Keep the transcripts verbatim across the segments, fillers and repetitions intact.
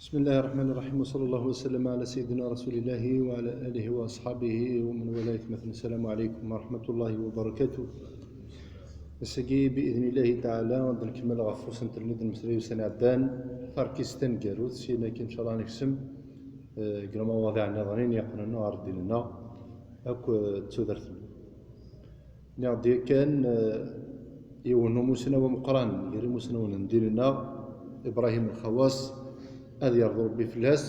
بسم الله الرحمن الرحيم، وصلى الله وسلم على سيدنا رسول الله وعلى آله وأصحابه ومن والاه أجمعين. السلام عليكم ورحمة الله وبركاته. Ass-agi, بإذن الله تعالى, ad nkemmel ɣef usentel-nni d lmeslay ussan iɛeddan, tarkist taneggarut, syin akin, إن شاء الله, ad neksem, eh, deg lmawaḍiɛ nniḍen i yeqqnen ɣer ddin-nneɣ akk, eh, d tudert-nneɣ. Nniɣ-d yakan, eh, yiwen n umussnaw ameqqran gar imusnawen n ddin-nneɣ, Ibrahim Lxawas, ad yerḍu Rebbi fell-as.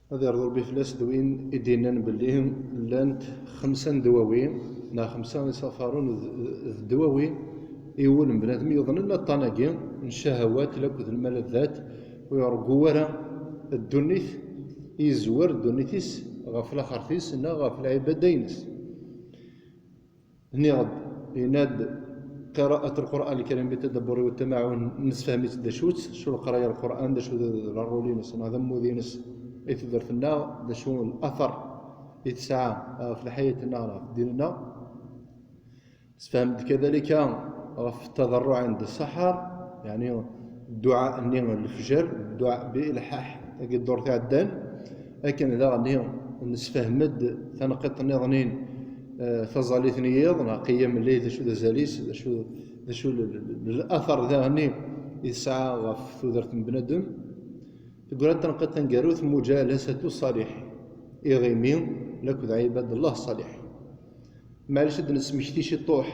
Ad yerḍu Rebbi fell-as d win i d-yennan belli llant xemsa n ddwawi, neɣ xemsa isafaṛen d, d ddwawi i wul n bnadem yuḍnen aṭṭan-agi n ccahawat lakked lmaladat, ur iṛeggu ara ddunit, yezwar ddunit-is ɣef laxert-is neɣ ɣef lɛibada-ines. Nniɣ-d, yenna-d: قراءة القرآن الكريم بالتدبر والتمعن, nessefhem-itt d acu-tt, acu leqraya n Lqur'an, d acu d, d ṛṛul-ines neɣ d ammud-ines i tudert-nneɣ, d acu n later i tesɛa ɣef lḥayat-nneɣ neɣ ɣef ddin-nneɣ. Nessefhem-d kadalika ɣef ttaḍerruɛ ɛinda ssaḥar, yeɛni dduɛa-nni n lefjer, dduɛa bi ilḥaḥ, tagi ddurt iɛeddan, akken daɣen nessefhem-d taneqqiṭ nniḍen, eh, taẓallit n yiḍ, neɣ qiyam lleyl, d acu d azal-is, d acu, d acu l-, l-, l-, later daɣen i tesɛa ɣef tudert n bnadem. Teggra-d taneqqiṭ taneggarut, mujalasatu ṣṣaliḥin, iɣimi lakked ɛibad Allah ṣṣaliḥin. Maɛlic ad d-nesmekti ciṭuḥ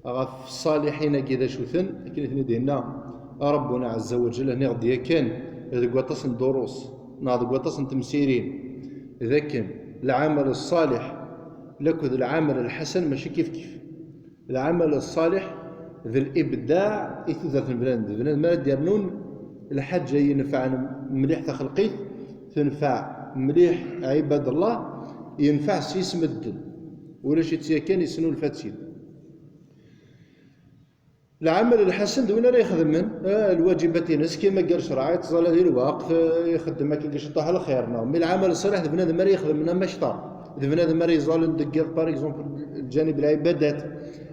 ɣef ṣṣaliḥin-agi d acu-ten, akken i ten-id-yenna Rabbuna ɛezza wa ǧell, nniɣ-d yakan deg waṭas n durus neɣ deg waṭas n temsirin, d akken lɛamal ṣṣaliḥ lakked lɛamal lḥasan mačči kifkif. Lɛamal ṣṣaliḥ d libdaɛ i tudert n bnadem. D bnadem ara d-yernun lḥaǧa yenfɛen mliḥ taxelqit, tenfeɛ mliḥ ɛibad Allah, yenfeɛ s yis medden. Ulac-itt yakan, yesnulfa-tt-id. Lɛamal lḥasan d win ara ixedmen, eh, lwaǧibat-ines, kima gar ccreɛ, yettẓalla di lweqt, eh, ixeddem akka ciṭuḥ lxir, neɣ mi lɛamal ṣṣaliḥ d bnadem ara ixedmen amacṭar, d bnadem ara iẓallen deg yiḍ, par exemple, lǧanib lɛibadat,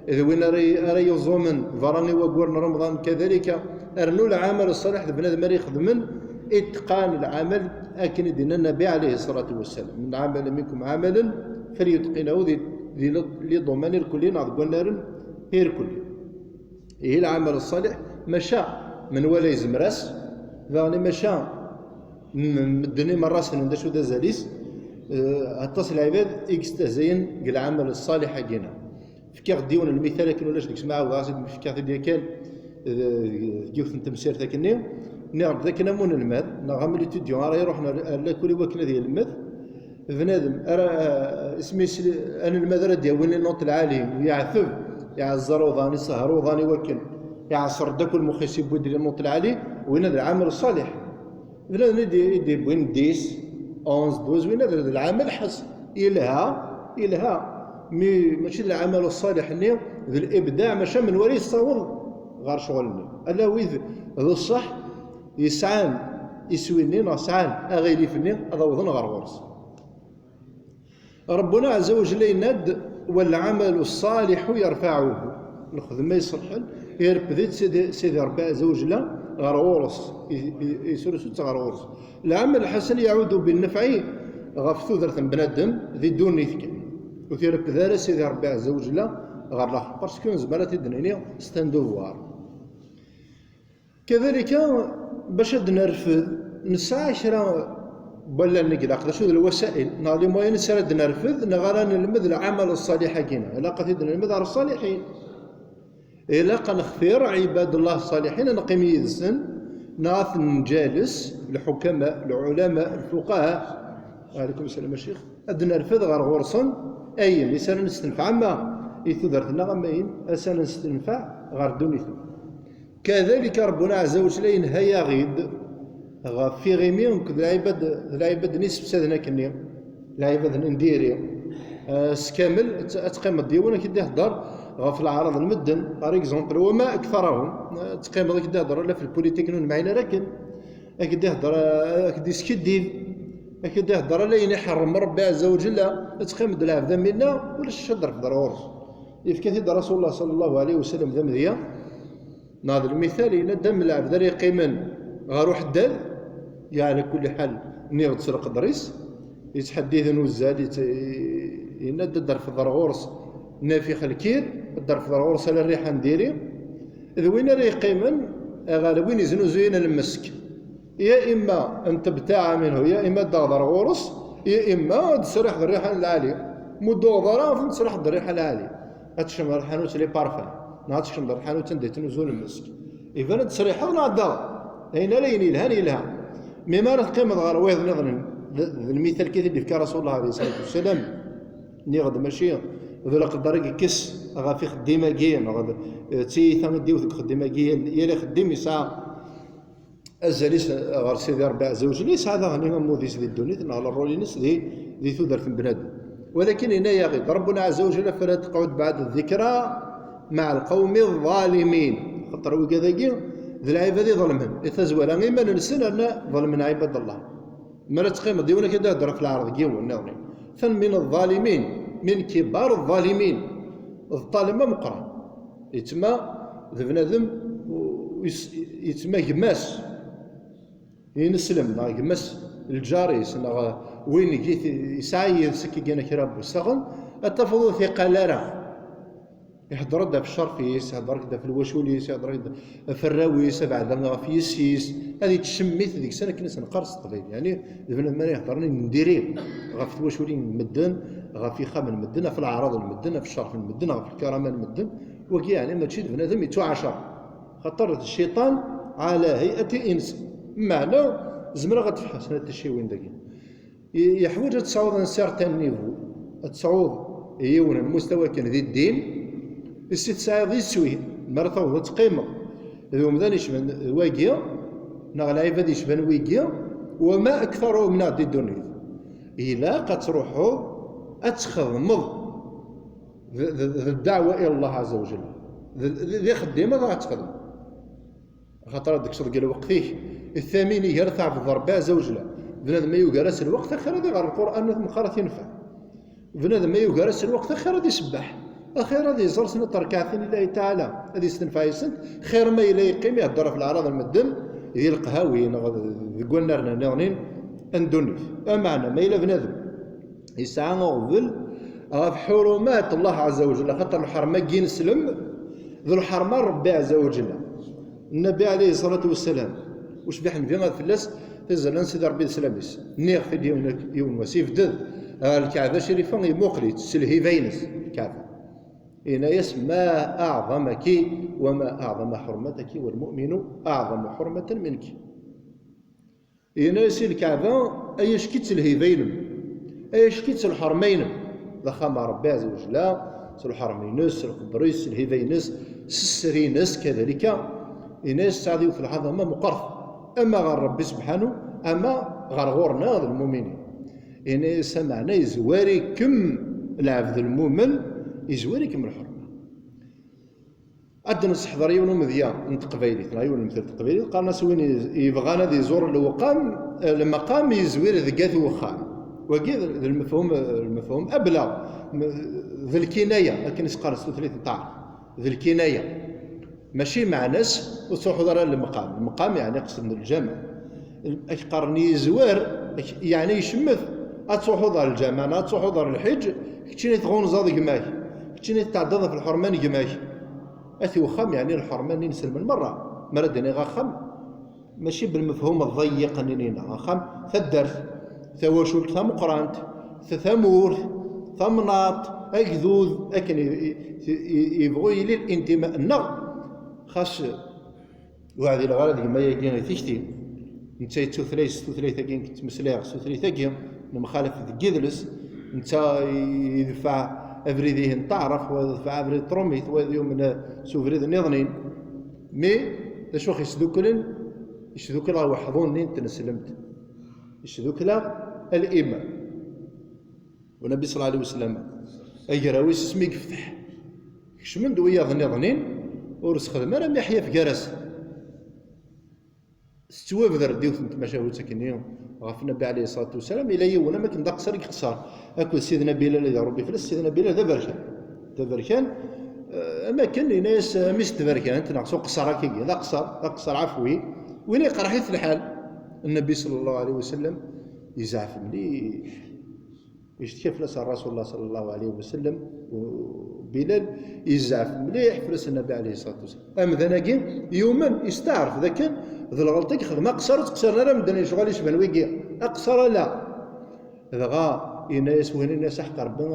d win ara, ara yuẓumen berra i waggur n Remḍan, kadalika, rnu lɛamal ṣṣaliḥ d bnadem ara ixedmen itqan lɛamal, akken i d-yenna Nnabi ɛalayhi ṣṣalatu wassalam: من عمل منكم عملا فليتقنه, di, di liḍuman irkelli neɣ deg wannaren irkelli. Ihi lɛamal ṣṣaliḥ, maca menwala yezmer-as, daɣen maca m-, medden i merra ssnen d acu d azal-is, eh, aṭas n lɛibad i yestehzayen deg lɛamal ṣṣaliḥ-agi-nneɣ. Fkiɣ-d yiwen n lmital akken ulac deg-s ma ɛawdeɣ-as-id, fkiɣ-t-id yakan, eh, deg yiwet n temsirt akkenni, nniɣ-d d akken am unelmad, neɣ am l'étudiant ara iruḥen ar, ar lakul i wakken ad yelmed, bnadem ara, isem-is, anelmad ara d-yawin les notes lɛali, yeɛteb, iɛezzer uḍan, isehher uḍan i wakken iɛṣer-d akk lmux-is, yewwi-d les notes lɛali, winna d lɛamal ṣṣaliḥ. Bnadem i d-, i d-yewwin dix, onze, douze, winna d, d lɛamal ḥasan. Yelha, yelha. Mi mačči d lɛamal ṣṣaliḥ-nni, d libdaɛ, maca menwala yessaweḍ ɣer ccɣel-nni. Ala wid d ṣṣeḥ yesɛan iswi-nni neɣ sɛan aɣilif-nni ad awḍen ɣer ɣur-s. Rabbuna ɛezza wa jalla yenna-d: والعمل الصالح يرفعه. Lxedma iṣelḥen, irfed-itt Sidi, Sidi Rebbi ɛezza wa jalla ɣer ɣur-s, i, i, isrusu-tt ɣer ɣur-s. Lɛamal lḥasan yaɛudu binnefɛi ɣef tudert n bnadem di ddunit kan. Ur t-irfed ara Sidi Rebbi ɛezza wa jalla ɣer laxert. Parce que nezmer ad t-id-nini, c'est un devoir. Kadalika, bac ad d-nerfed, nesɛa kra n wallen i ilaq, d acu d lwasail, neɣ les moyens ara d-nerfed, neɣ ara nelmed lɛamal ṣṣaliḥ-agi-nneɣ. Ilaq ad t-id-nelmed ɣer ṣṣaliḥin. Ilaq ad nextir ɛibad Allah ṣṣaliḥin, ad neqqim yid-sen, neɣ ad ten-nǧales, lḥukama, lɛulama, lfuqaha. Ɛaleykum salam a ccix. Ad d-nerfed ɣer ɣur-sen ayen i s ara nestenfeɛ ama i tudert-nneɣ, ama ayen i s ara nestenfeɛ ɣer ddunit-nneɣ. Kadalika, Rabbuna ɛezza wa jalla yenha-yaɣ-id ɣef iɣimi akked lɛibad, d lɛibad-nni yessefsaden akkenni, lɛibad n diri. Eh, s kamel, ad t-, ad teqqimeḍ d yiwen ad k-id-ihedder ɣef leɛraḍ n medden, par exemple, وما أكثرهم, eh, ad teqqimeḍ ad k-id-ihedder ala f lpolitik, ur nemɛin ara akken, ad k-id-ihedder, eh, ad k-d-iskiddib, Ad k-id-ihedder ala ayen iḥerrem Rebbi Ɛezza wa Jalla, ad teqqimeḍ d lɛebd am winna, ulac acu ad d-refdeḍ ɣur-s. Yefka-t-id Rasulullah sallallahu alayhi wa sallam d amedya, neɣ d lmital, yenna-d am lɛebd ara yeqqimen ɣer uḥeddad, yeɛla kulli ḥal, nniɣ-d s lqedr-is, yettḥeddiden uzzal, yett-, yenna-d ad d-refdeḍ ɣur-s nafix lkir, ad d-refdeḍ ɣur-s ala rriḥa n diri, d win ara yeqqimen ɣer win iznuzuyen lmesk. Ya imma n tebtaɛa minhu, ya imma ad d-aɣder ɣur-s, ya imma ad d-tesriḥ d rriḥa n lɛali. Ma ur d-uɣder ara, ad d-tesriḥ d rriḥa n lɛali. Ad tekcem ɣer lḥanut les parfums, neɣ ad tekcem ɣer lḥanut anda yettnuzu lmesk. Iban ad d-tesriḥeḍ neɣ ad d-taɣeḍ. Ayen ara yin yelhan, yelha. Mi ma ara teqqimeḍ ɣer wayeḍ nniḍen, d, d lmital kan i d-yefka Rasulullah alayhi salatu wassalam, nniɣ-d mačči d leqder i yekkes ɣef ixeddim-agi, neɣ d, d tiyita i d-iwet deg uxeddim-agi, yal, yal ixeddim yesɛa azal-is ɣer Sidi Ṛebbi Ɛezza wa Jell, yesɛa daɣen ammud-is di ddunit neɣ lerrul-ines di, di tudert n bnadem. Walakin yenna-yaɣ-id Ṛebbuna Ɛezza wa Jell: "Fala taqɛud baɛda ddikra maɛa lqawmi ḍḍalimin." Xaṭer wigad-agi d lɛibad iḍelmen, i tazwara iman-nsen rna ḍelmen ɛibad Allah. Mi ara teqqimeḍ d yiwen, ad k-id-ihedder ɣef leɛreḍ n yiwen nniḍen. Atan min ḍḍalimin, min kibar ḍḍalimin. D ṭṭalem ameqqran. Yettma d bnadem, u-, yes-, yettma gma-s, ineslem, neɣ gma-s lǧar-is, neɣ win i t-, yesɛa yid-s akka kan kra n wessaɣen, ad tafeḍ ur t-iqal ara. Ihedder-d ɣef ccerf-is, ihedder-d ɣef lwacul-is, ihedder-d ɣef arraw-is, abeɛda ɣef yessi-s, ad yettcemmit deg-sen akken i s-neqqar s teqbaylit. Yeɛni, d bnadem ara iheddren, indiri ɣef twaculin n medden, ɣef yixxamen n medden, ɣef leɛraḍ n medden, ɣef ccerf n medden, ɣef lkarama n medden. Wagi, yeɛni, mačči d bnadem yettuɛacer. Xaṭer d cciṭan ɛla hay'ati ins. Meɛna, zemreɣ ad d-fkeɣ snat tecciwin dagi. I-, yeḥwaǧ ad tesɛuḍ un certain niveau, ad tesɛuḍ yiwen n mustawa kan di ddin, i s tesɛiḍ iswi, mi ara tawḍeḍ ad teqqimeḍ d umdan yecban wagi, neɣ lɛibad yecban wigi, wama aktaruhum neɣ di ddunit. Ilaq ad truḥeḍ ad txedmeḍ d, d, d ddeɛwa ila Allah Ɛezza wa Jell. D, d, d ixeddim ad txedmeḍ. Axaṭer ad d-tekkseḍ deg lweqt-ik, ttamin iger tɛebdeḍ Ṛebbi Ɛezza wa Jell. Bnadem ma yugar-as lweqt, axir ad iɣer Lqur'an, ma tmeqqar ad t-infeɛ. Bnadem ma yugar-as lweqt, axir ad isebbeḥ. Axir ad iẓer snat terkaɛtin lillahi taɛala, ad istenfeɛ yis-sent, xir ma yella yeqqim ihedder ɣef leɛraḍ n medden, di leqhawi neɣ deg wannar nniḍen n ddunit. Ameɛna, ma yella bnadem yesɛa aɣbel ɣef ḥurumat Allah Ɛezza wa Jell, axaṭer lḥerma-agi ineslem d lḥerma n Rebbi Ɛezza wa Jell. Nnbi ɛalayhi ṣṣalatu wassalam, ucbiḥ nnbi ad fell-as tiẓalin n Sidi Rebbi d sslam-is. Nniɣ-t-id yiwen, yiwen wass, ibded ɣer Lkaɛba Crifa, imuqel-itt s lhiba-ines, Lkaɛba. Yenna-yas: "Ma aɛḍamaki wa ma aɛḍama ḥurmataki, wal mu'minu aɛḍamu ḥurmatan minki." Yenna-yas i Lkaɛba: "Ay acki-tt lhiba-inem, ay acki-tt lḥerma-inem." D axxam n Ṛebbi Ɛezza wa Jell, s lḥerma-ines, s lqedr-is, s lhiba-ines, s sser-ines, kadalika. Yenna-yas: "Tesɛiḍ yiwet lɛaḍama meqqret, ama ɣer Ṛebbi sebḥanu, ama ɣer ɣur-neɣ d lmuminin." Yenna-yas: "Ameɛna yezwar-ikem lɛebd lmumen, yezwar-ikem lḥerma." Ad d-nesseḥḍer yiwen umedya n teqbaylit, neɣ yiwen n lemtel n teqbaylit, qqaren-as win yebɣan ad iẓur lewqam, eh, lemqam yezwir deg at wexxam. Wagi d, d lmefhum, lmefhum ablaɣ, m-, d lkinaya, akken i s-qqaren s tutlayt n taɛrabt. D lkinaya. Mačči meɛna-s ur tettruḥuḍ ara lemqam. Lemqam yeɛni qesden lǧameɛ. Ak-, qqaren yezwar, ak-, yeɛni icemmet. Ad truḥuḍ ɣer lǧameɛ, neɣ ad truḥuḍ ɣer lḥiǧ, keččini tɣunzaḍ gma-k, keččini tetɛeddaḍ ɣef lḥerma n gma-k. At wexxam, yeɛni lḥerma-nni nselmen merra. Mi ara d-iniɣ axxam, mačči belmefhum ḍeyyiq-nni-nneɣ. Axxam, taddart, tawacult tameqqrant, ta-, tamurt, tamnaḍt, agdud, akken i, i, i, i yebɣu yili lintima-nneɣ. Xas ur ɛdileɣ ara d gma-agi i tikti. Netta yettutlayt s tutlayt-agi, nekk ttmeslayeɣ s tutlayt-agi, nemxalaf deg yidles. Netta yedfeɛ abrid-ihin n taɛrabt, wa yedfeɛ abrid n trumit, wa yumen s ubrid nniḍnin. Mi d acu i ɣ-yesduklen? Yesdukkel ɣer weḥḍun-nni n tneslemt. Yesdukkel-aɣ al-iman. Unabi ṣalla Llahu ɛalayhi wa sallam, agraw-is asmi yefteḥ, kecmen-d wiyaḍ nniḍnin, ur sexdem ara miḥyaf gar-asen. Tettwabder-d yiwet n tmacahut akkenni, Ɣef Nnbi ɛalayhi ṣṣalatu wassalam, yella yiwen am akken d aqeṣṣer i yeqṣer akked Sidna Bilal, ad iṛebbi fell-as. Sidna Bilal d aberkan, d aberkan, eh, am akken yenna-yas, eh, mmi-s n tberkant neɣ s uqeṣṣer akkagi, d aqeṣṣer, d aqeṣṣer ɛafwi, win iqerḥ-it lḥal. Nnbi ṣalla Llahu ɛalayhi wa sallam yezɛef mliḥ. Yecteka fell-as Rasulullah ṣalla Llahu ɛalayhi wa sallam, u Bilal yezɛef mliḥ fell-as Nnbi ɛalayhi ṣṣalatu wassalam. Amdan-agi yumen, yesteɛref d akken d lɣelṭa i yexdem, aqeṣṣer ur ttqeṣṣiren ara medden i lecɣal yecban wigi, aqeṣṣer ala. Dɣa yenna-yas win, yenna-yas: "Aḥeqq Rebbi,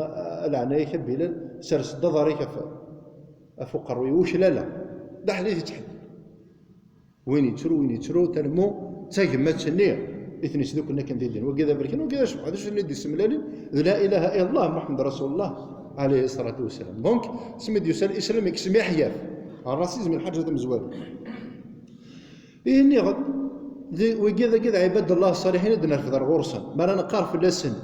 a leɛnaya-k a Bilal, sers-d aḍar-ik ɣef, ɣef uqerruy-iw, uklaleɣ." D aḥdith yettḥeddid. Win yettru, win yettru, tanmu d tagmat-nni i ten-isdukklen akken di ddin. Wagi d aberkan, wagi d acebḥ. D acu-ten i d-issemlalen d la ilaha illallah Muḥemmed Rasulullah ɛalayhi ṣṣalatu wassalam. Donc, asmi d-yusa Lislam, yekkes miḥyaf. Ṛṛasizm, lḥaǧa tamezwarut. Ihi nniɣ-d, d, wigi dagi d ɛibad Allah ṣṣaliḥin i d-nerfed ar ɣur-sen. Mi ara neqqar fell-asen,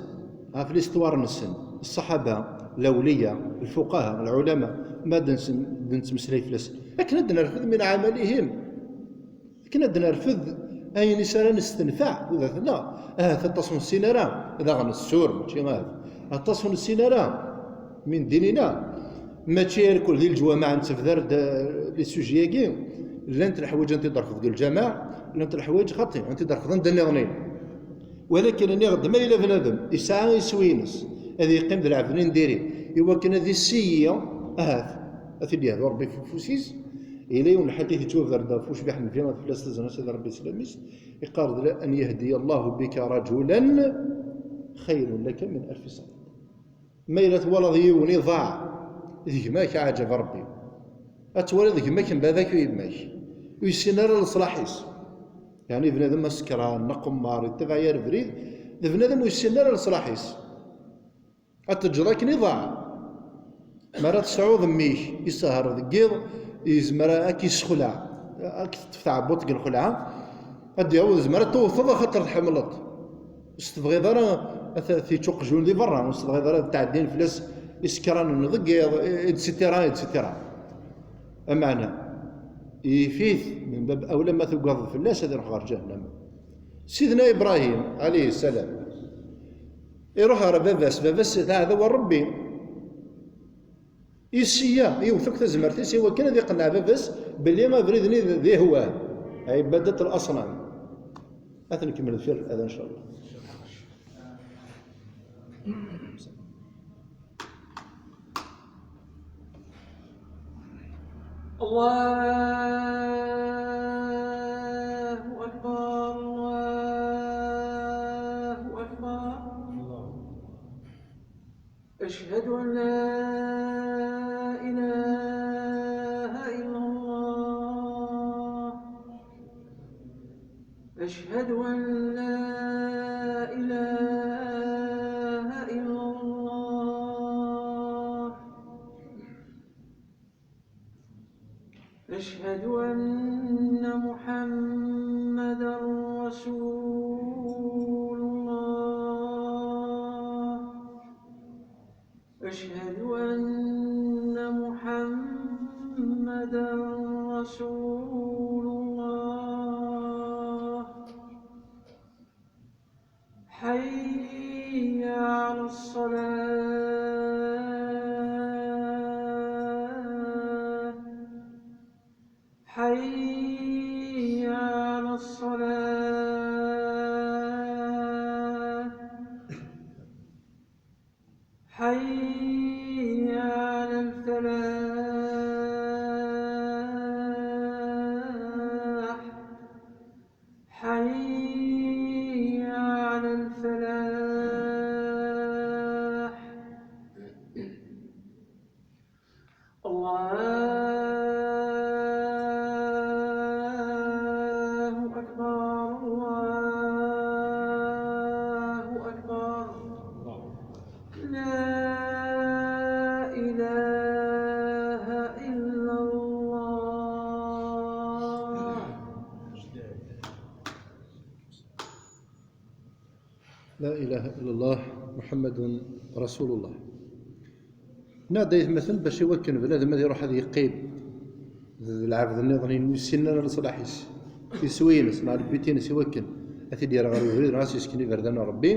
ɣef l'histoire-nsen, ṣṣaḥaba, lawliya, lfuqaha, lɛulama, ma d-nsen-, d-nettmeslay fell-asen. Akken ad d-nerfed min ɛamalihim. Akken ad d-nerfed ayen i s ara nestenfeɛ, ula d neɣ ahat aṭas ur nessin ara, daɣen ssur, mačči ahat, aṭas ur nessin ara min ddin-ina. Mačči irkul di leǧwameɛ nettebder-d, eh, les sujets-agi. Llant leḥwayeǧ ad tent-id-terfeḍ deg lǧameɛ, llant leḥwayeǧ xaṭi ad tent-id-terfeḍ anda nniḍen. Walakin nniɣ-d, ma yella bnadem yesɛa iswi-ines, ad yeqqim d lɛebd-nni n diri, iwakken ad isiyyi, ahat, ad t-id-yehdu Rebbi f ufus-is. Yella yiwen n lḥadit yettwabder-d ɣef ucbiḥ n Nnbi, ad fell-as tazzla Sidi Rebbi sslam-is, yeqqar-d: "La an yahdiya Allahu bika rajulan xayrun laka min alfi ṣadiq." Ma yella twalaḍ yiwen iḍaɛ d gma-k, aɛǧab Rebbi, ad twaliḍ gma-k n baba-k u yemma-k, ur yessin ara leṣlaḥ-is. Yeɛni bnadem asekran, aqemmar, yettabaɛ yir abrid, d bnadem ur yessin ara leṣlaḥ-is. Ad teǧǧeḍ akken iḍaɛ. Mi ara tesɛuḍ mmi-k isehher deg yiḍ, yezmer ad k-yessexleɛ, ad k-teṭṭef tɛebbuḍt deg lxelɛa, ad d-yaweḍ, yezmer ad tewteḍ axaṭer tḥemmleḍ. Ur s-tebɣiḍ ara ad t-, ad t-yečč uqjun di berra, ur s-tebɣiḍ ara ad tɛeddin fell-as isekranen deg yiḍ, et cetera, et cetera. Ameɛna, yif-it, min bab awla ma tugadeḍ fell-as ad iruḥ ɣer ǧahennama. Sidna Ibrahim, ɛalayhi ssalam, iruḥ ɣer baba-s, baba-s d aɛdaw n Rebbi. Isiyya, iwet akk tazmert-is i wakken ad iqenneɛ baba-s belli abrid-nni d, d ihwan, ɛibadat al-aṣnam. Ad t-nkemmel deffir lḥad, in ca Allah. الله أكبر، الله أكبر. أشهد أن لا إله إلا الله. أشهد أن لا إله إلا الله. أشهد أن محمدا رسول الله. أشهد أن محمدا رسول الله. حي على الصلاة. حي على الصلاة. حي على الفلاح. حي على الفلاح. الله أكبر، الله أكبر. لا إله إلا الله. La ilaha illallah Muḥemmadun Rasulullah. Nniɣ-d, aytmaten, bac i wakken bnadem ad iruḥ ad yeqqim d lɛebd nniḍen ur yessinen ara leṣlaḥ-is, iswi-ines neɣ lbit-ines, i wakken ad t-id-yerr ɣer ubrid, neɣ ad s-yesken iberdan n Ṛebbi.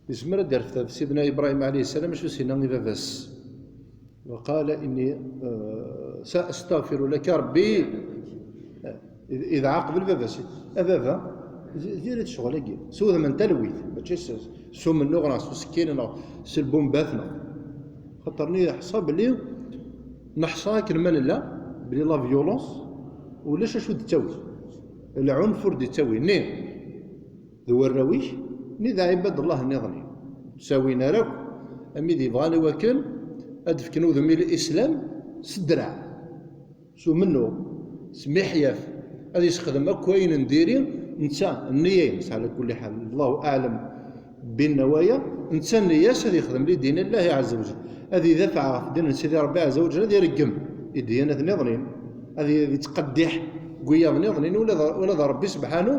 Yezmer ad d-irfed ɣef Sidna Ibṛahim ɛalayhi ssalam acu s-yenna i baba-s. وقال إني, eh, سأستغفر لك ربي. Id-, idɛa qbel baba-s. A baba, d-, diri-t ccɣel-agi. S wudem n talwit, mačči s, s umennuɣ neɣ s usekkin neɣ s lbumbat neɣ. Xaṭer neḥṣa belli, neḥṣa akken ma nella, belli la violence ulac acu d-ttawi. Lɛunf ur d-ittawi. Ni d warraw-ik, ni d ɛibad Allah nniḍen. Ur ttawin ara akk, am wid yebɣan i wakken ad d-fken udem i Lislam s ddreɛ, s umennuɣ, s miḥyaf, ad yessexdem akk ayen n diri, netta, nniya-ines, ɛla kulli ḥal, Allahu aɛlam bin nawaya, netta nniya-s ad yexdem li dini Llahi ɛezza wa jal, ad idafeɛ ɣef ddin n Sidi Ṛebbi ɛezza wa jal, ad ireggem i ddiyanat nniḍnin, ad y-, ad yettqeddiḥ deg wiyaḍ nniḍnin, ula d, ula d Ṛebbi sebḥanu,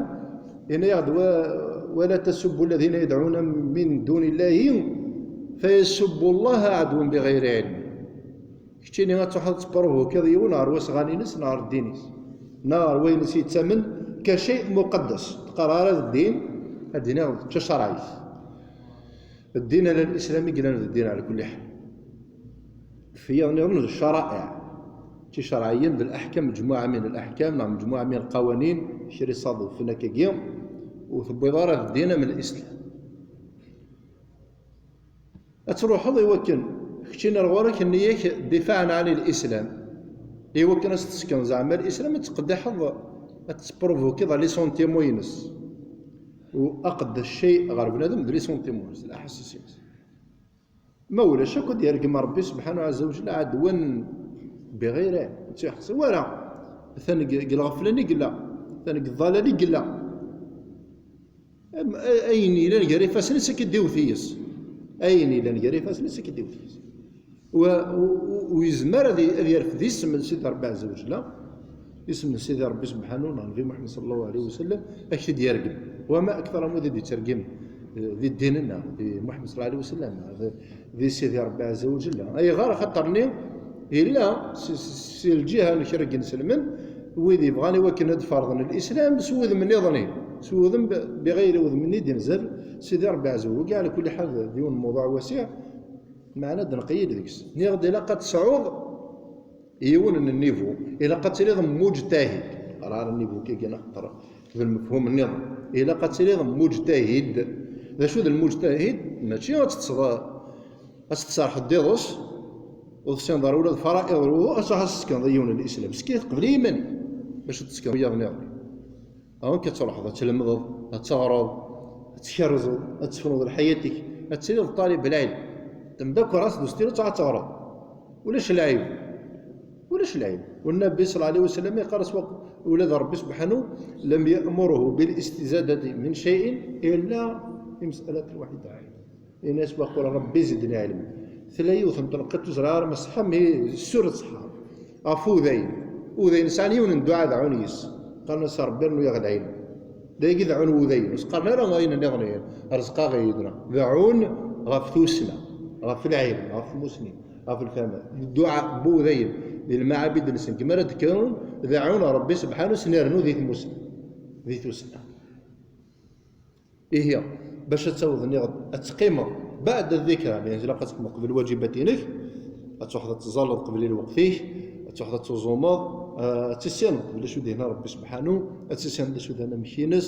yenna-yaɣ-d: "Wa-, ولا تسبوا الذين يدعون من دون الله فيسبوا الله عدوا بغير علم." Keččini ad truḥeḍ ad tprovokiḍ yiwen ɣer wasɣan-ines neɣ ɣer ddin-is, neɣ ɣer wayen s yettamen ka cay muqaddas. Teqqar ara d ddin, ad d-iniɣ d tacerɛit. Ddin ala Lislam i yellan d ddin ɛla kulli ḥal. Fi yiḍ nniḍen d ccaraɛiɛ. Ticerɛiyin d leḥkam, mejmuɛa min leḥkam neɣ mejmuɛa min lqawanin, kra iṣaḍufen akkagi, ur tewwiḍ ara d ddin am Lislam. Ad truḥeḍ i wakken keččini ar ɣur-k nniya-k difaɛen ɛni Lislam, i wakken ad s-tesken zeɛma Lislam, ad tqeddiḥeḍ, ad tesprovokiḍ les sentiments-ines. U aqeddac cay ɣer bnadem d les sentiments-ines, d laḥasis-ines. Ma ulac akk, ad yergem Ṛebbi subḥanahu ɛezza wa jalla ɛedwen biɣir, ur tt-iḥṣi wara. Atan deg, deg lɣefla i yella, atan deg ḍḍalal i yella. Am-, a-, ayen yellan gar ifassen-is, ad k-id-iwet yes. Ayen yellan gar ifassen-is, ad k-id-iwet yes. U, u, u, u yezmer ad y-, ad yerfed isem n Sidi Ṛebbi ɛezza wa jalla, isem n Sidi Ṛebbi subḥanahu neɣ Nnbi Muḥemmed ṣalla Llahu ɛalayhi wa sallam, ad k-t-id-yergem. Wa ma akter amud i d-yettergim, eh, di ddin-nneɣ, di Muḥemmed ṣalla Llahu ɛalayhi wa sallam, di, di Sidi Ṛebbi ɛezza wa jalla. Ayɣer? Axaṭer-nni yella s, s, si lǧiha n kra n yinselmen, wid yebɣan i wakken ad ferḍen Lislam s wudem nniḍen, s wudem bi, bi ɣayri wudem-nni d-inzel Sidi Ṛebbi ɛezza wa jalla. Ɛla kulli ḥal, d yiwen n lmewḍuɛ wasiɛ, meɛna ad d-neqqim deg-s. Nniɣ-d ilaq ad tesɛuḍ yiwen n nnivu, ilaq ad tiliḍ mujtahid. Ɣer ara nnivu kagi axaṭer d lmefhum nniḍen. Ilaq ad tiliḍ mujtahid. D acu d lmujtahid? Mačči ad teṭṭseḍ, ad s-tserḥeḍ d iḍes, ur tessineḍ ara ula d fara'iḍ lwudu, ad truḥeḍ ad s-teskenḍ i yiwen n Lislam. Skin qbel i yiman-ik bac ad teskenḍ wiyaḍ nniḍen. Donc ad truḥeḍ ad tlemdeḍ, ad teɣreḍ, ad tkerrzeḍ, ad tefruḍ lḥayat-ik, ad tiliḍ ṭalib lɛilm. Temdakkar-as d ustil ad teɣreḍ. Ulac lɛib. Ulac lɛib. والنبي صلى الله عليه وسلم yeqqar-as wa-, ula d Ṛebbi subḥanahu لم يأمره بالاستزادة من شيء إلا في مسألة واحدة. Yenna-as waqul Ṛebbi zidni ɛilma. Tella yiwet n tneqqiṭ ur ẓriɣ ara ma tṣeḥḥa, mi sur tṣeḥḥa. Ɣef udayen. Udayen sɛan yiwen n dduɛa dɛun yes. Qqaren-as a Ṛebbi rnu-yaɣ lɛilm. D ayagi dɛun wudayen. Ur s-qqaren ara ayen nniḍen, rẓeq-aɣ-id neɣ. Dɛun ɣef tussna, ɣef lɛilm, ɣef tmussni, ɣef lfahma. Dduɛa n wudayen. Di lmaɛabid-nsen, kma ara d-kkrun, dɛun Ṛebbi subḥanahu, s-nernu di tmussni, di tussna. Ihi, bac ad taweḍ nniɣ-d, ad teqqimeḍ, بعد الذكرى, يعني, ilaq ad teqqimeḍ qbel lwaǧibat-inek, ad truḥeḍ ad teẓẓalleḍ qbel lweqt-ik, ad truḥeḍ ad tuẓumeḍ, eh, ad tissineḍ d acu d-yenna Ṛebbi subḥanu, ad tissineḍ d acu d anamek-ines,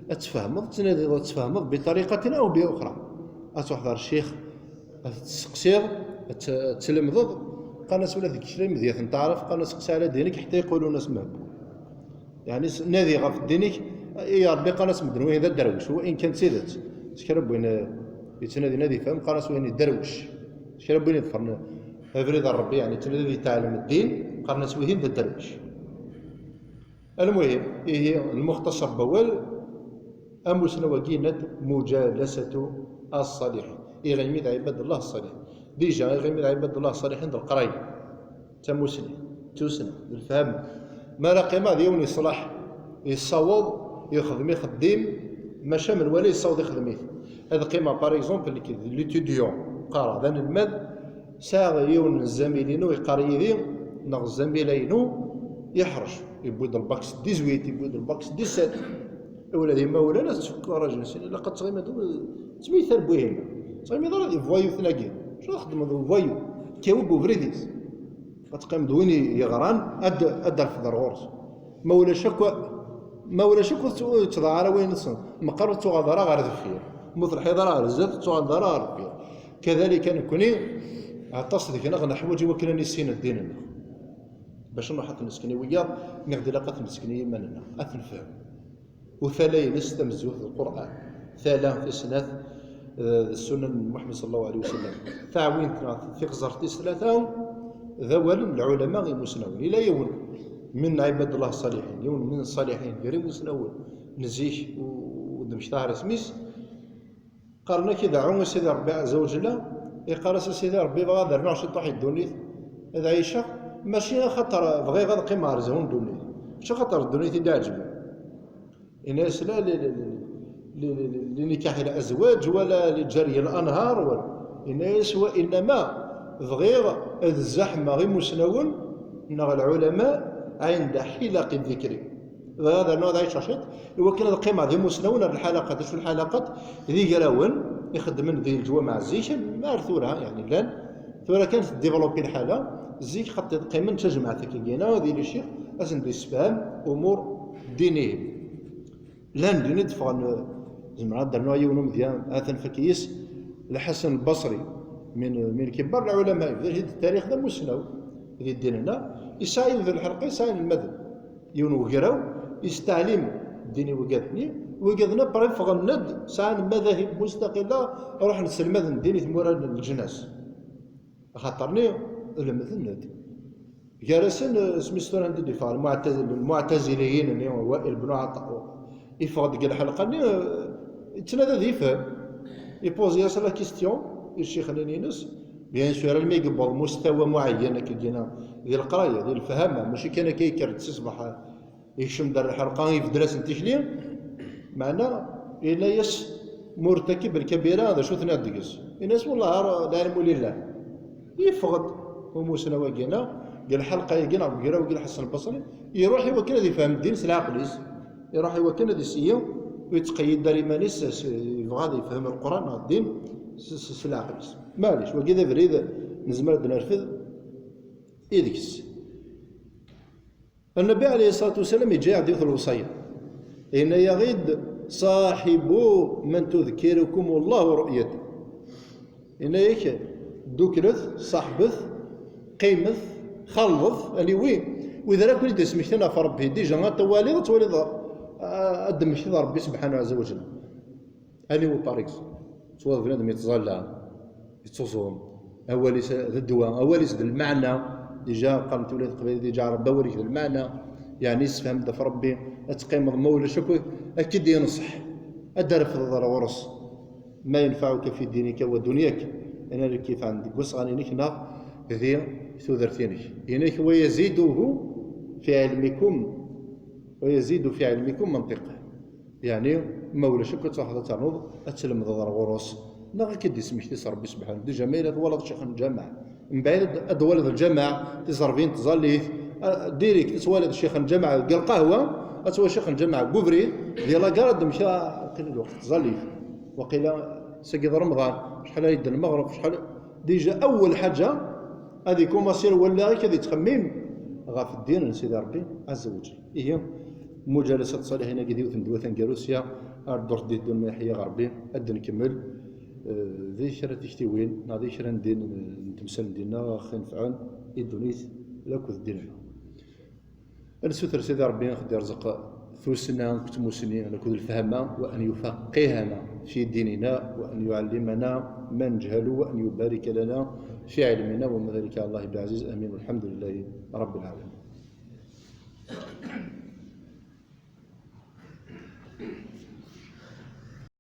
ad tfehmeḍ, ad tnadiḍ ad tfehmeḍ, بطريقة أو بأخرى. Ad truḥeḍ ar ccix, ad testeqsiḍ, ad t-, ad tlemdeḍ. Qqaren-as ula deg kra imedyaten n taɛrabt, qqaren-as: "Steqsi ɛla dinek ḥetta yequlun-as mehbul." Yeɛni s-, nadi ɣef ddin-ik, i Ṛebbi qqaren-as medden: "Wihin d aderwic", wa in kan d tidet. S kra n win, eh, yettnadin ad ifhem, qqaren-as: "Wihin d aderwic." S kra n win iḍefren abrid n Ṛebbi, yeɛni yettnadi ad yetɛellem ddin, qqaren-as: "Wihin d aderwic." Almuhim, ihi, lmuxtasar n wawal, amusnaw-agi yenna-d mujalasatu as-ṣaliḥin, iɣimi d ɛibad Allah ṣaliḥin. Dija, iɣimi d ɛibad Allah ṣaliḥin d leqraya, d tamusni, d tussna, d lefhama. Mi ara qqimeɣ d yiwen yeṣleḥ, yessaweḍ, yexdem ixeddim, maca menwala yessaweḍ ixdem-it. Ad qqimeɣ, par exemple, nekk d l'étudiant, qqareɣ d anelmad, sɛiɣ yiwen n zzamil-inu yeqqar yid-i, neɣ zzamila-inu, yeḥrec, yewwi-d lbak s dix-huit, yewwi-d lbak s dix-sept. Ula d imawlan ad tfukk arraǧ-nsen, ilaq ad tɣimiḍ d tmeytal n Buhima. Ur tettɣimiḍ ara di voyou-ten-agi. Acu ara txedmeḍ d voyou? Kkaw deg ubrid-is. Ad teqqimeḍ d win yeɣran, ad, ad d-terfeḍ ar ɣur-s. Ma ulac akk, ma ulac akk ur tettḍaɛa ara wayen-nsen. Meqqar ur tettuɣaleḍ ara ɣer deffir. Ma ur telḥiḍ ara ɣer zdat, ur tettuɣaleḍ ara ɣer deffir. Kadalika nekkni, aṭas deg-neɣ neḥwaǧ i wakken ad nissin ddin-nneɣ. Bac nruḥ ad t-nesken i wiyaḍ, neɣ d ilaq ad t-nesken i yiman-nneɣ, ad t-nefhem. U tala-ines tamezzuɣt d Lqur'an. Tala tis snat, eh, d Ssunan n Muḥemmed ṣalla Llahu ɛalayhi wa sallam. Taɛwint neɣ tiɣẓert tis tlata d awalen n lɛulama imusnawen. Ila yiwen min ɛibad Llah ṣaliḥin, yiwen min ṣaliḥin, gar imusnawen n zik u d-mmektaɣ ar isem-is. Qqaren-ak i deɛɛu i Sidi Ṛebbi ɛezza wa jella, iqqar-as a Sidi Ṛebbi bɣiɣ ad rnuɣ ciṭuḥ i ddunit, ad ɛiceɣ, mačči axaṭer bɣiɣ ad qqimeɣ ar zhu n ddunit, mačči axaṭer ddunit i d-iɛeǧben. Yenna-yas la li, li, li, li, li, li nikaḥ il azwaǧ wala li ǧaryi l anhar wala. Yenna-yas wa innama bɣiɣ ad zaḥmeɣ imusnawen neɣ lɛulama ɛinda ḥilaqi dikri. Bɣiɣ ad rnuɣ ad ɛiceɣ ciṭ i wakken ad qqimeɣ d imusnawen ar lḥalaqat. Acu lḥalaqat? D igrawen ixeddmen di leǧwameɛ zik, ar tura, yeɛni llan. Tura kan teddivelupi lḥala, zik xaṭi qqimen d tajmaɛt akkagina, di licix, ad sen-d-issefham umur ddinihim. Llan din i d-ffɣen, zemreɣ ad d-rnuɣ yiwen umedya, atan fak-iyi-s, Lḥasan Lbaṣri, min, min kibbar lɛulama, yebda-d tarix d amusnaw di ddin-nneɣ, yesɛa yiwet n lḥelqa, yesɛa inelmaden. Yiwen ugraw, yesteɛlim ddin i wigad-nni, wigad-nni après ffɣen-d, sɛan madahib mustaqila, ruḥen sselmaden ddin i tmura n leǧnas. Axaṭer-nni lemden-d. Gar-asen, eh, isem-is tura anda d-yeffeɣ, Lmuɛtaz-, Lmuɛtaziliyin-nni, Wail bnu Ɛeṭa. Yeffeɣ-d deg lḥelqa-nni, eh, yettnadi ad yefhem. Ipozi-as la question i ccix-nni-ines. Bien sûr, almi yewweḍ mustawa muɛeyyen akkagina di leqraya, di lefhama, mačči kan akka yekker-d si ṣṣbeḥ, yekcem-d ar lḥelqa, ibeddel-asen tikli. Meɛna, yenna-yas, murtakib lkabira, d acu tenniḍ deg-s? Yenna-yas, wellah, ar lɛilmu lillah. Yeffeɣ-d umusnaw-agi, neɣ deg lḥelqa-agi, neɣ deg ugraw-agi, Lḥasan Lbaṣri, iruḥ i wakken ad ifhem ddin s leɛqel-is, iruḥ i wakken ad iseyyi, ur yettqeyyid ara iman-is, s-, yebɣa ad ifhem Lqur'an neɣ ddin s, s, s leɛqel-is. Maɛlic, wagi d abrid nezmer ad d-nerfed ideg-s. Nnbi ɛalayhi ṣṣalatu wassalam iǧǧa-yaɣ-d yiwet n lewṣaya. Yenna-yaɣ-id, ṣaḥibu man tudkirukum Allahu ru'yatu. Yenna-yak, dduklet, ṣaḥbet, qqimet, xalḍet, aniwi, wid ara ken-id-ismektin ɣef Ṛebbi. Dija, ad tawaliḍ, ad twaliḍ, a-, ad d-temmektiḍ Ṛebbi subḥanahu ɛazza wa jalla. Aniwi, par exemple, ttwaḍ bnadem yettẓalla, yettuẓum, awal-is d ddwa, awal-is d lmeɛna. Dija qqaren tulad teqbaylit, dija Ṛebbi awal-ik d lmeɛna, yeɛni yessefham-d ɣef Ṛebbi, ad teqqimeḍ ma ulac akk ad k-id-yenṣeḥ, ad d-refdeḍ ar ɣur-s. Ma yenfɛuka fi dinika wa dunyak, ad k-yenfɛen deg wasɣan-inek neɣ di tudert-inek. Inek, wa yaziduhu fi ɛilmikum, wa yazidu fi ɛilmikum manṭiqa. Yeɛni, ma ulac akk ad truḥeḍ ad ternuḍ, ad tlemdeḍ ar ɣur-s, neɣ ad k-id-ismekti s Ṛebbi subḥanahu. Dija ma yella twalaḍ ccix n lǧameɛ, mbeɛd ad, ad twaliḍ lǧameɛ, tiẓerbiyin n tẓallit, a, direct ad twaliḍ ccix n lǧameɛ deg lqahwa, ad twaliḍ ccix n lǧameɛ deg ubrid, di lagara ad d-mmektiḍ, waqila d lweqt n tẓallit, waqila sagi d Remḍan, acḥal ara yedden lmeɣreb, acḥal, dija awwel ḥaǧa ad ikumasi wallaɣ-ik ad ittxemmim ɣef ddin n Sidi Ṛebbi ɛazza wa jall. Ihi, mujalasat ṣṣaliḥin-agi d yiwet n ddwa taneggarut, sya ar ddurt d-iteddun ma iḥya Ɣerbi, ad d-nkemmel, eh, di kra n tiktiwin, neɣ di kra n din, n temsal n dinna, ɣef inefɛen i ddunit, akked ddin-nneɣ. Ad nsuter Sidi Ṛebbi ad ɣ-d-irẓeq tussna akked tmussni akked lefhama, wa an yufaqihana fi dinina, wa an yuɛllimana ma nejhalu, wa an yubarika lana fi ɛilmina, wa ma dalika ɛala Llahi bi ɛziz. Amin. Walḥamdu lillahi Ṛebbil ɛalamin.